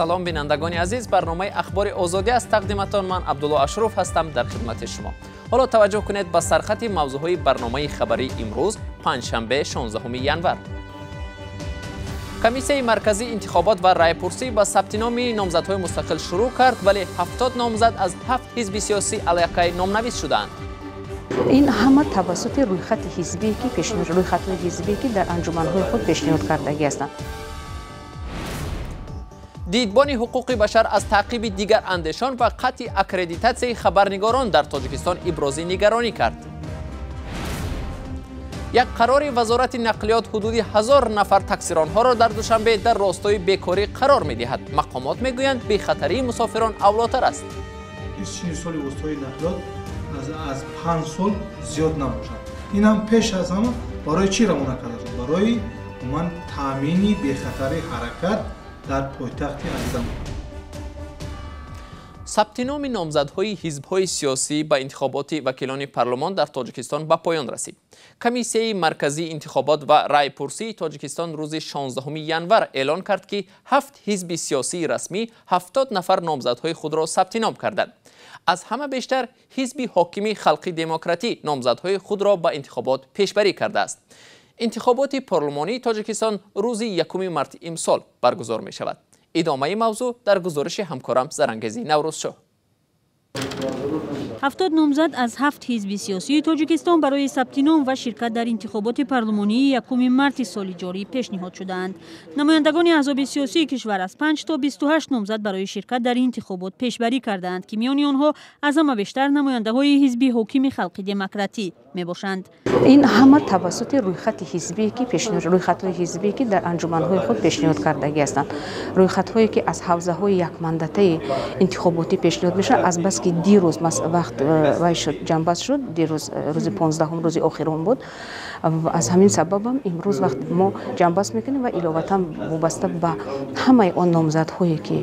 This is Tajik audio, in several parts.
Салом, бинандагони азиз. Барномаи Ахбори Озодӣ аст тақдиматон. Ман Абдулло Ашруф ҳастам дар хидмати шумо. Ҳоло таваҷҷӯҳ кунед ба сархати мавзӯъҳои барномаи хабарии имрӯз, панҷшанбе, 16 январ. Комиссияи марказии интихобот ва райпурсӣ ба сабти номи номзадҳои мустақил шурӯъ кард, вале 70 номзад аз 7 ҳизби сиёсӣ аллакай номнавис шудаанд. Ин ҳама тавассути рӯйхати ҳизбие ки пешниҳод, рӯйхатҳои ҳизбие ки дар анҷуманҳои худ пешниҳод кардагӣ ҳастанд. Дидбони ҳуқуқи башар аз таъқиби дигар андешон ва қатъи аккредитатсияи хабарнигорон дар Тоҷикистон ибрози нигаронӣ кард. Як қарори вазорати нақлиёт ҳудуди 1000 нафар таксиронҳоро дар Душанбе дар ростои бекорӣ қарор медиҳад. Мақомот мегӯянд, бехатарии мусофирон авлотар аст. Сини соли воситаҳои нақлиёт аз 5 сол зиёд набошад. Ин ҳам пеш аз ҳама барои чӣ равона карда шуд? Барои умуман таъмини бехатарии ҳаракат дар пойтахти азизам. Сабти номи номзадҳои ҳизбҳои сиёсӣ ба интихоботи вакилони парлумон дар Тоҷикистон ба поён расид. Комиссияи марказии интихобот ва райпурсии Тоҷикистон рӯзи 16 январ эълон кард, ки 7 ҳизби сиёсии расмӣ 70 нафар номзадҳои худро сабти ном карданд. Аз ҳама бештар ҳизби ҳокими Халқи Демократӣ номзадҳои худро ба интихобот пешбарӣ кардааст. Интихоботи парлумонии Тоҷикистон рӯзи 1 марти имсол баргузор мешавад. Идомаи мавзӯъ дар гузориши ҳамкорам Зарангези Наврӯзшоҳ. 70 номзад аз 7 ҳизби сиёсии Тоҷикистон барои сабти ном ва ширкат дар интихоботи парлумонии 1 марти соли ҷорӣ пешниҳод шудаанд. Намояндагони аҳзоби сиёсии кишвар аз 5 то 28 номзад барои ширкат дар интихобот пешбарӣ кардаанд, ки миёни онҳо аз ҳама бештар намояндаҳои ҳизби ҳокими Халқи Демократӣ мебошанд. Ин ҳама тавассути рӯйхати ҳизбие ки пешниҳод, рӯйхатҳои ҳизбие ки дар анҷуманҳои худ пешниҳод кардагӣ ҳастанд. Рӯйхатҳое ки аз ҳавзаҳои якмандатаи интихоботӣ пешниҳод мешаванд, азбаски дирӯз вақт вай шуд, ҷамъбаст шуд, дирӯз рӯзи 15-ум, рӯзи охирон буд. Аз ҳамин сабабам имрӯз вақт мо ҷамъбаст мекунем ва иловатан вобаста ба ҳамаи он номзадҳое ки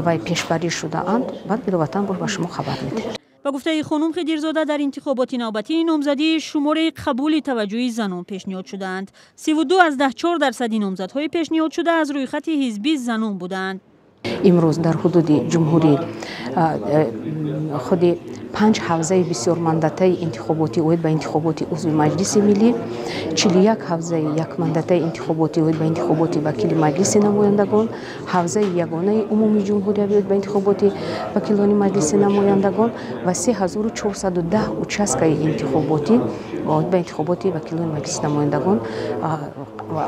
вай пешбарӣ шудаанд, баъд иловатан ба шумо хабар медиҳем. Ба гуфтаи хонум Хидирзода, дар интихоботи навбатии номзадӣ шумораи қабули таваҷҷӯҳи занон пешниҳод шудаанд. 32,4% номзадҳои пешниҳодшуда аз рӯйхати ҳизби занон будаанд. Имрӯз дар ҳудуди ҷумҳурӣ худи 5 ҳавзаи бисёрмандатаи интихоботӣ оид ба интихоботи узви Маҷлиси Миллӣ, 41 ҳавзаи якмандатаи интихоботӣ оид ба интихоботи вакили Маҷлиси намояндагон, ҳавзаи ягонаи умумии ҷумҳуриявӣ оид ба интихоботи вакилони Маҷлиси намояндагон ва 3410 участкаи интихоботӣ оид ба интихоботи вакилони Маҷлиси намояндагон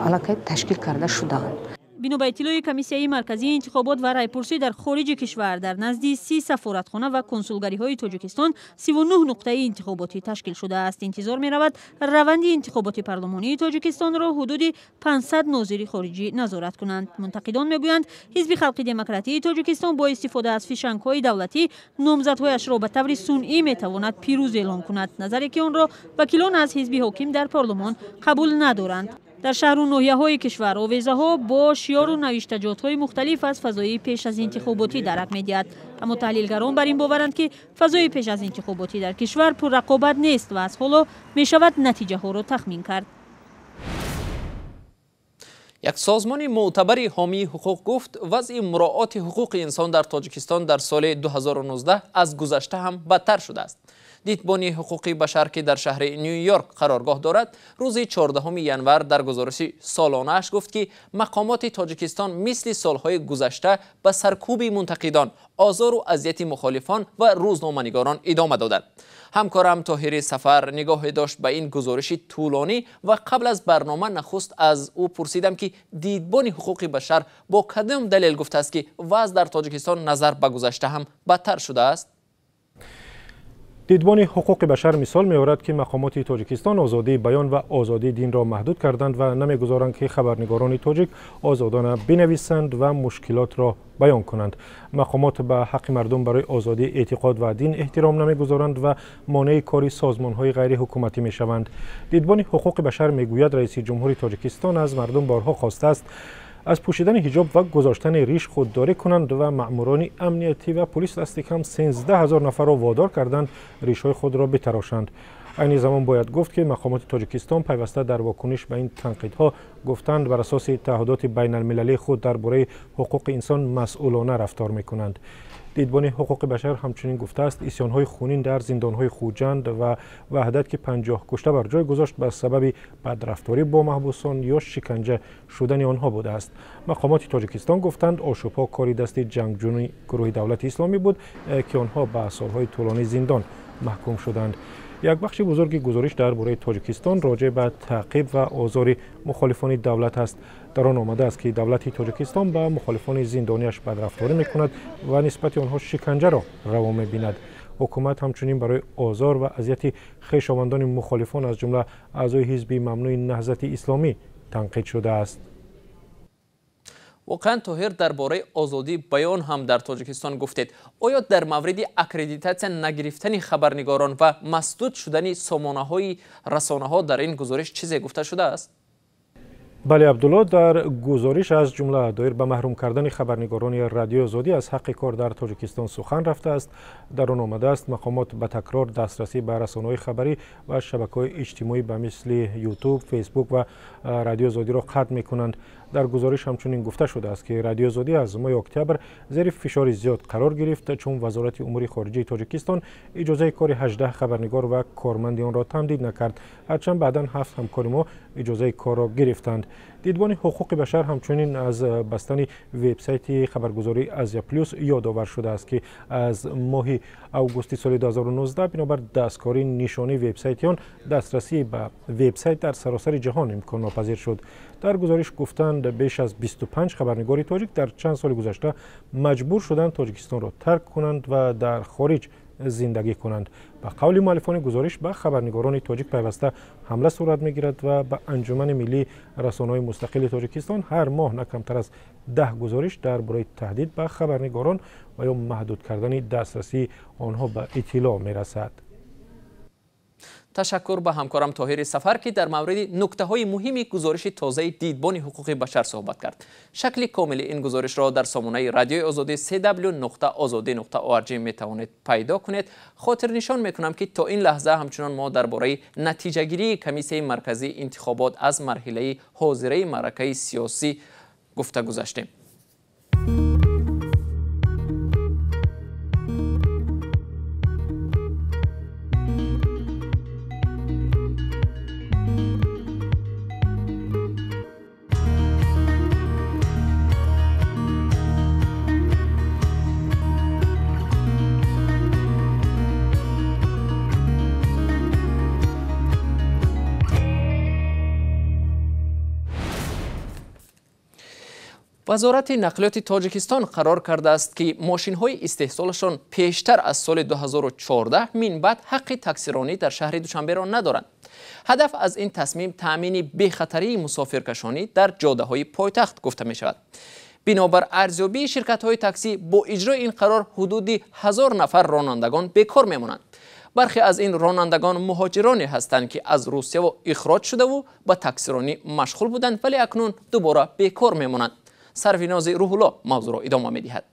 аллакай ташкил карда шудаанд. Бино ба иттилои Комиссияи марказии интихобот ва райпурсӣ, дар хориҷи кишвар дар назди 30 сафоратхона ва консулгариҳои Тоҷикистон 39 нуқтаи интихоботӣ ташкил шудааст. Интизор меравад, раванди интихоботи парлумонии Тоҷикистонро ҳудуди 500 нозири хориҷӣ назорат кунанд. Мунтақидон мегӯянд, ҳизби Халқи Демократии Тоҷикистон бо истифода аз фишангҳои давлатӣ номзадҳояшро ба таври сунъӣ метавонад пирӯз эълон кунад, назаре ки онро вакилон аз ҳизби ҳоким дар парлумон қабул надоранд. Дар шаҳру ноҳияҳои кишвар овезаҳо бо шиёру навиштаҷотҳои мухталиф аз фазои пеш аз интихоботӣ дарак медиҳад. Аммо таҳлилгарон бар ин боваранд, ки фазои пеш аз интихоботӣ дар кишвар пуррақобат нест ва аз ҳоло мешавад натиҷаҳоро тахмин кард. Як созмони мӯътабари ҳомии ҳуқуқ гуфт, вазъи муроати ҳуқуқи инсон дар Тоҷикистон дар соли 2019 аз гузашта ҳам бадтар шудааст. Дидбони ҳуқуқи башар, ки дар шаҳри Ню-Йорк қароргоҳ дорад, рӯзи 14 январ дар гузориши солонааш гуфт, ки мақомоти Тоҷикистон мисли солҳои гузашта ба саркӯби мунтақидон, озору азияти мухолифон ва рӯзноманигорон идома доданд. Ҳамкорам Тоҳири Сафар нигоҳе дошт ба ин гузориши тӯлонӣ ва қабл аз барнома нахуст аз ӯ пурсидам, ки дидбони ҳуқуқи башар бо кадом далел гуфтааст, ки вазъ дар Тоҷикистон назар ба гузашта ҳам бадтар шудааст. Дидбони ҳуқуқи башар мисол меорад, ки мақомоти Тоҷикистон озодии баён ва озодии динро маҳдуд карданд ва намегузоранд, ки хабарнигорони тоҷик озодона бинависанд ва мушкилотро баён кунанд. Мақомот ба ҳаққи мардум барои озодии эътиқод ва дин эҳтиром намегузоранд ва монеи кори созмонҳои ғайриҳукуматӣ мешаванд. Дидбони ҳуқуқи башар мегӯяд, раиси ҷумҳури Тоҷикистон аз мардум борҳо хостааст аз пӯшидани ҳиҷоб ва гузоштани риш худдорӣ кунанд ва маъмурони амниятӣ ва полис дасти кам 13 000 нафарро водор карданд ришҳои худро битарошанд. Айни замон бояд гуфт, ки мақомоти Тоҷикистон пайваста дар вокуниш ба ин танқидҳо гуфтанд, бар асоси таъҳудоти байналмилалии худ дар бораи ҳуқуқи инсон масъулона рафтор мекунанд. Дидбони ҳуқуқи башар ҳамчунин гуфтааст, исёнҳои хунин дар зиндонҳои Хуҷанд ва Ваҳдат, ки 50 кушта бар ҷой гузошт, ба сабаби бадрафторӣ бо маҳбусон ё шиканҷа шудани онҳо будааст. Мақомоти Тоҷикистон гуфтанд, ошӯбҳо кори дасти ҷангҷӯни гурӯҳи Давлати Исломӣ буд, ки онҳо ба солҳои тӯлонии зиндон маҳкум шуданд. Як бахши бузурги гузориш дар бораи Тоҷикистон роҷеъ ба таъқиб ва озори мухолифони давлат аст. Дар он омадааст, ки давлати Тоҷикистон ба мухолифони зиндониаш бадрафторӣ мекунад ва нисбати онҳо шиканҷаро раво мебинад. Ҳукумат ҳамчунин барои озор ва азияти хешовандони мухолифон, аз ҷумла аъзои ҳизби мамнӯи Наҳзати Исломӣ, танқид шудааст. Воқеан, Тоҳир, дар бораи озодии баён ҳам дар Тоҷикистон гуфтед. Оё дар мавриди аккредитатсия нагирифтани хабарнигорон ва масдуд шудани сомонаҳои расонаҳо дар ин гузориш чизе гуфта шудааст? Бале, Абдулло, дар гузориш аз ҷумла доир ба маҳрум кардани хабарнигорони Радиои Озодӣ аз ҳаққи кор дар Тоҷикистон сухан рафтааст. Дар он омадааст, мақомот ба такрор дастрасӣ ба расонаҳои хабарӣ ва шабакаҳои иҷтимоӣ ба мисли Ютуб, Фейсбук ва Радиои Озодиро қатъ мекунанд. Дар гузориш ҳамчунин гуфта шудааст, ки Радиои Озодӣ аз моҳи октябр зери фишори зиёд қарор гирифт, чун Вазорати умури хориҷаи Тоҷикистон иҷозаи кори 18 хабарнигор ва корманди онро тамдид накард, ҳарчанд баъдан 7 ҳамкори мо иҷозаи корро гирифтанд. Дидбони ҳуқуқи башар ҳамчунин аз бастани вебсайти хабаргузории Азия Плюс ёдовар шудааст, ки аз моҳи августи соли 2019 бинобар дасткории нишонии вебсайти он дастрасӣ ба вебсайт дар саросари ҷаҳон имконнопазир шуд. Дар гузориш гуфтанд, беш аз 25 хабарнигори тоҷик дар чанд соли гузашта маҷбур шуданд Тоҷикистонро тарк кунанд ва дар хориҷ зиндагӣ кунанд. Ба қавли муаллифони гузориш, ба хабарнигорони тоҷик пайваста ҳамла сурат мегирад ва ба Анҷумани миллии расонаҳои мустақили Тоҷикистон ҳар моҳ на камтар аз 10 гузориш дар бораи таҳдид ба хабарнигорон ва ё маҳдуд кардани дастрасии онҳо ба иттилоъ мерасад. Ташаккур ба ҳамкорам Тоҳири Сафар, ки дар мавриди нуктаҳои муҳими гузориши тозаи Дидбони ҳуқуқи башар суҳбат кард. Шакли комили ин гузоришро дар сомонаи Радиои Озодӣ cw.ozodi.org метавонед пайдо кунед. Хотирнишон мекунам, ки то ин лаҳза ҳамчунон мо дар бораи натиҷагирии Комиссияи марказии интихобот аз марҳилаи ҳозираи маъракаи сиёсӣ гуфта гузаштем. Вазорати нақлиёти Тоҷикистон қарор кардааст, ки мошинҳои истеҳсолашон пештар аз соли 2014 минбаъд ҳаққи таксиронӣ дар шаҳри Душанберо надоранд. Ҳадаф аз ин тасмим таъмини бехатарии мусофиркашонӣ дар ҷодаҳои пойтахт гуфта мешавад. Бинобар арзёбии ширкатҳои таксӣ, бо иҷрои ин қарор ҳудуди 1000 нафар ронандагон бекор мемонанд. Бархе аз ин ронандагон муҳоҷироне ҳастанд, ки аз Русияву ихроҷ шудаву ба таксиронӣ машғул буданд, вале акнун дубора бекор мемонанд. Сарвинози Рӯҳулло мавзӯъро идома медиҳад.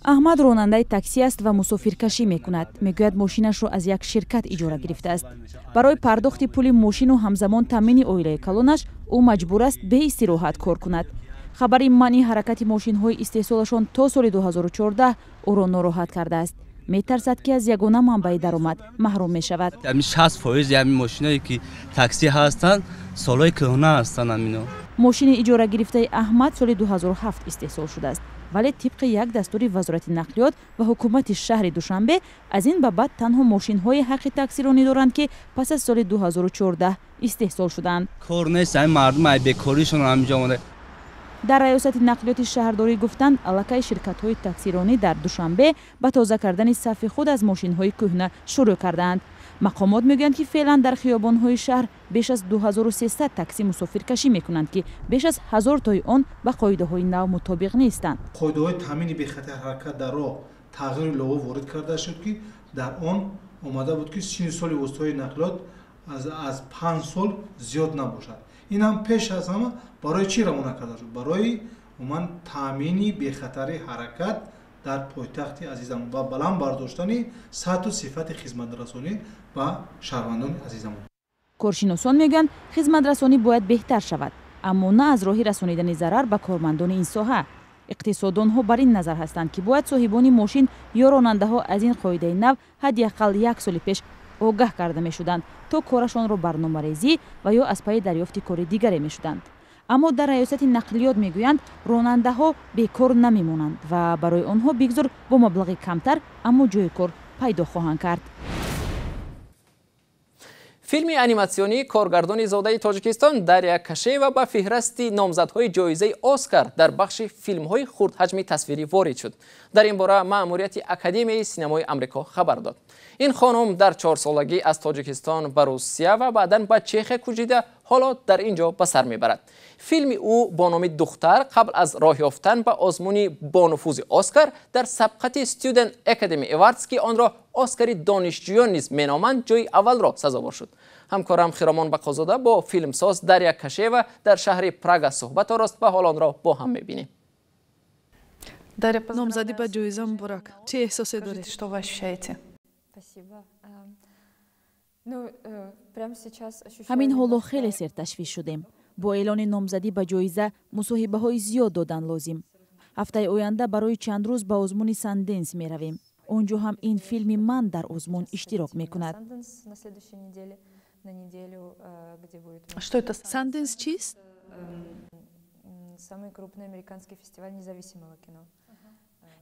Аҳмад ронандаи таксӣ аст ва мусофиркашӣ мекунад. Мегӯяд, мошинашро аз як ширкат иҷора гирифтааст. Барои пардохти пули мошину ҳамзамон таъмини оилаи калонаш ӯ маҷбур аст беистироҳат кор кунад. Хабари манъи ҳаракати мошинҳои истеҳсолашон то соли 2014 ӯро нороҳат кардааст. Метарсад, ки аз ягона манбаи даромад маҳрум мешавад. 60% ҳамин мошиное ки таксӣ ҳастанд, солҳои кӯҳна ҳастанд. Ҳамино мошини иҷора гирифтаи Аҳмад соли 2007 истеҳсол шудааст, вале тибқи як дастури Вазорати нақлиёт ва ҳукумати шаҳри Душанбе аз ин ба баъд танҳо мошинҳои ҳаққи таксиронӣ доранд, ки пас аз соли 2014 истеҳсол шудаанд. Кор нест, ҳамин мардум ай бекоришон ҳаминҷо омада. Дар раёсати нақлиёти шаҳрдорӣ гуфтанд, аллакай ширкатҳои таксиронӣ дар Душанбе ба тоза кардани сафи худ аз мошинҳои кӯҳна шурӯъ кардаанд. Мақомот мегӯянд, ки феълан дар хиёбонҳои шаҳр беш аз 2300 такси мусофиркашӣ мекунанд, ки беш аз 1000 тои он ба қоидаҳои нав мутобиқ нестанд. Қоидаҳои таъмини бехатар ҳаракат дар роҳ тағйири илова ворид карда шуд, ки дар он омада буд, ки синни соли воситаҳои нақлиёт аз 5 сол зиёд набошад. Ин ҳам пеш аз ҳама барои чӣ равона карда шуд? Барои умуман таъмини бехатари ҳаракат Дар пойтахти азизамон ва баланд бардоштани сатҳу сифати хизматрасонӣ ба шаҳрвандони азизамон. Коршиносон мегӯянд, хизматрасонӣ бояд беҳтар шавад, аммо на аз роҳи расонидани зарар ба кормандони ин соҳа. Иқтисоддонҳо бар ин назар ҳастанд, ки бояд соҳибони мошин ё ронандаҳо аз ин қоидаи нав ҳадди ақал як соли пеш огаҳ карда мешуданд, то корашонро барномарезӣ ва ё аз пайи дарёфти кори дигаре мешуданд. Аммо дар раёсати нақлиёт мегӯянд, ронандаҳо бекор намемонанд ва барои онҳо бигзор бо маблағи камтар, аммо ҷои кор пайдо хоҳанд кард. Филми аниматсионии коргардони зодаи Тоҷикистон Дарья Кашеева ба феҳрасти номзадҳои ҷоизаи Оскар дар бахши филмҳои хурдҳаҷми тасвирӣ ворид шуд. Дар ин бора маъмурияти Академияи синамои Амрико хабар дод. Ин хонум дар 4-солагӣ аз Тоҷикистон ба Русия ва баъдан ба Чехия кӯчида, ҳоло дар ин ҷо ба сар мебарад. Филми ӯ бо номи «Духтар» қабл аз роҳ ёфтан ба озмуни бонуфузи Оскар дар сабқати Student Academy Awards, ки онро Оскари донишҷӯён низ меноманд, ҷои аввалро сазовор шуд. Ҳамкорам Хиромон Бақозода бо филмсоз Дарья Кашеева дар шаҳри Прага суҳбат орост ва ҳол онро бо ҳам мебинем. Номзадӣ ба ҷоиза муборак! Чӣ эҳсосе доред? Что вы ощущаете? Ҳамин ҳоло хеле серташвиш шудем. Бо эълони номзадӣ ба ҷоиза мусоҳибаҳои зиёд додан лозим. Ҳафтаи оянда барои чанд рӯз ба озмуни Санденс меравем. Он ҷо ҳам ин филми ман дар озмун иштирок мекунад. Санденс чист?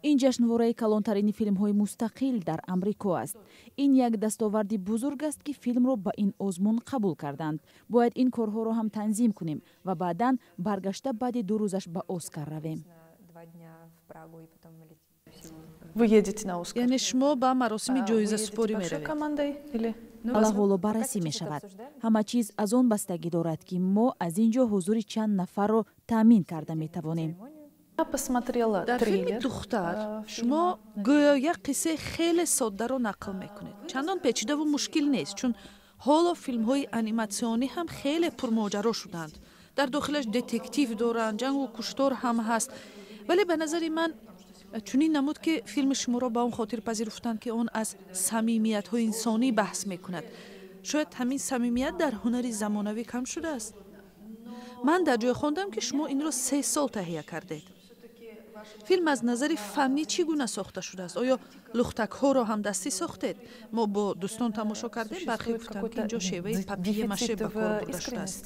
Ин ҷашнвораи калонтарини филмҳои мустақил дар Амрико аст. Ин як дастоварди бузург аст, ки филмро ба ин озмун қабул карданд. Бояд ин корҳоро ҳам танзим кунем ва баъдан баргашта баъди 2 рӯзаш ба Оскар равем. Яъне шумо ба маросими ҷоизасупорӣ меравед? Ҳала ҳоло баррасӣ мешавад. Ҳама чиз аз он бастагӣ дорад, ки мо аз ин ҷо ҳузури чанд нафарро таъмин карда метавонем. Дар филми «Духтар» шумо гӯё як қиссаи хеле соддаро нақл мекунед. Чандон печидаву мушкил нест, чун ҳоло филмҳои аниматсионӣ ҳам хеле пурмоҷаро шуданд. Дар дохилаш детектив доранд, ҷангу куштор ҳам ҳаст. Вале ба назари ман чунин намуд, ки филми шуморо ба он хотир пазируфтанд, ки он аз самимиятҳои инсонӣ баҳс мекунад. Шояд ҳамин самимият дар ҳунари замонавӣ кам шудааст. Ман дар ҷое хондам, ки шумо инро 3 сол таҳия кардед. Филм аз назари фаннӣ чӣ гуна сохта шудааст? Оё лухтакҳоро ҳам дастӣ сохтед? Мо бо дӯстон тамошо кардем, бархе гуфтанд, ки инҷо шеваи папье-маше ба кор бурда шудааст.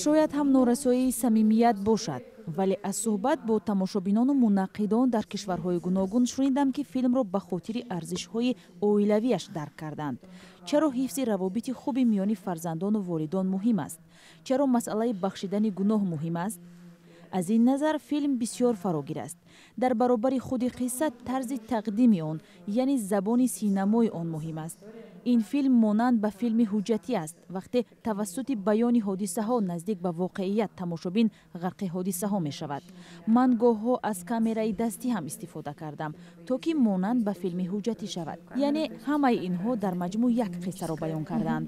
Шояд ҳам норасоии самимият бошад, вале аз суҳбат бо тамошобинону мунаққидон дар кишварҳои гуногун шунидам, ки филмро ба хотири арзишҳои оилавиаш дарк карданд. Чаро ҳифзи равобити хуби миёни фарзандону волидон муҳим аст? Чаро масъалаи бахшидани гуноҳ муҳим аст? Аз ин назар филм бисёр фарогир аст. Дар баробари худи қисса тарзи тақдими он, яъне забони синамои он муҳим аст. Ин филм монанд ба филми ҳуҷҷатӣ аст. Вақте тавассути баёни ҳодисаҳо наздик ба воқеият тамошобин ғарқи ҳодисаҳо мешавад. Ман гоҳҳо аз камераи дастӣ ҳам истифода кардам, то ки монанд ба филми ҳуҷҷатӣ шавад. Яъне ҳамаи инҳо дар маҷмӯъ як қиссаро баён карданд.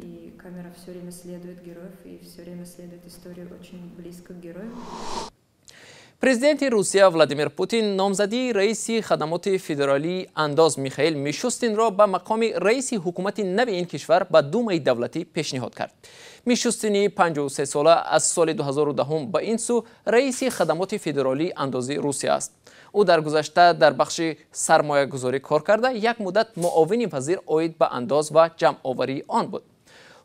Президенти Русия Владимир Путин номзадии раиси хадамоти федералии андоз Михаил Мишустинро ба мақоми раиси ҳукумати нави ин кишвар ба Думаи давлатӣ пешниҳод кард. Мишустини 53-сола аз соли 2010 ба ин сӯ раиси хадамоти федералии андози Русия аст. Ӯ дар гузашта дар бахши сармоягузорӣ кор карда, як муддат муовини вазир оид ба андоз ва ҷамъоварии он буд.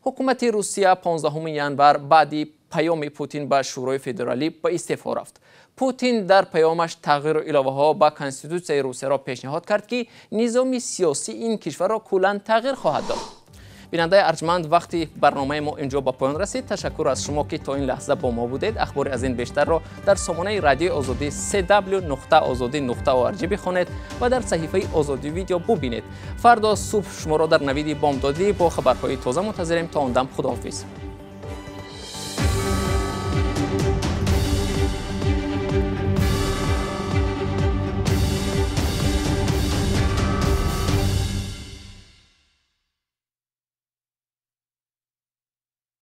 Ҳукумати Русия 15 январ баъди паёми Путин ба Шӯрои федералӣ ба истеъфо рафт. Путин дар паёмаш тағйиру иловаҳо ба конститутсияи Русияро пешниҳод кард, ки низоми сиёсии ин кишварро куллан тағйир хоҳад дод. Бинандаи арҷманд, вақти барномаи мо инҷо ба поён расид. Ташаккур аз шумо, ки то ин лаҳза бо мо будед. Ахбори аз ин бештарро дар сомонаи радиои Озодӣ cw.ozodi.org бихонед ва дар саҳифаи Озодӣ видео бубинед. Фардо субҳ шуморо дар навиди бомдодӣ бо хабарҳои тоза мунтазирем. То он дам худоҳофиз.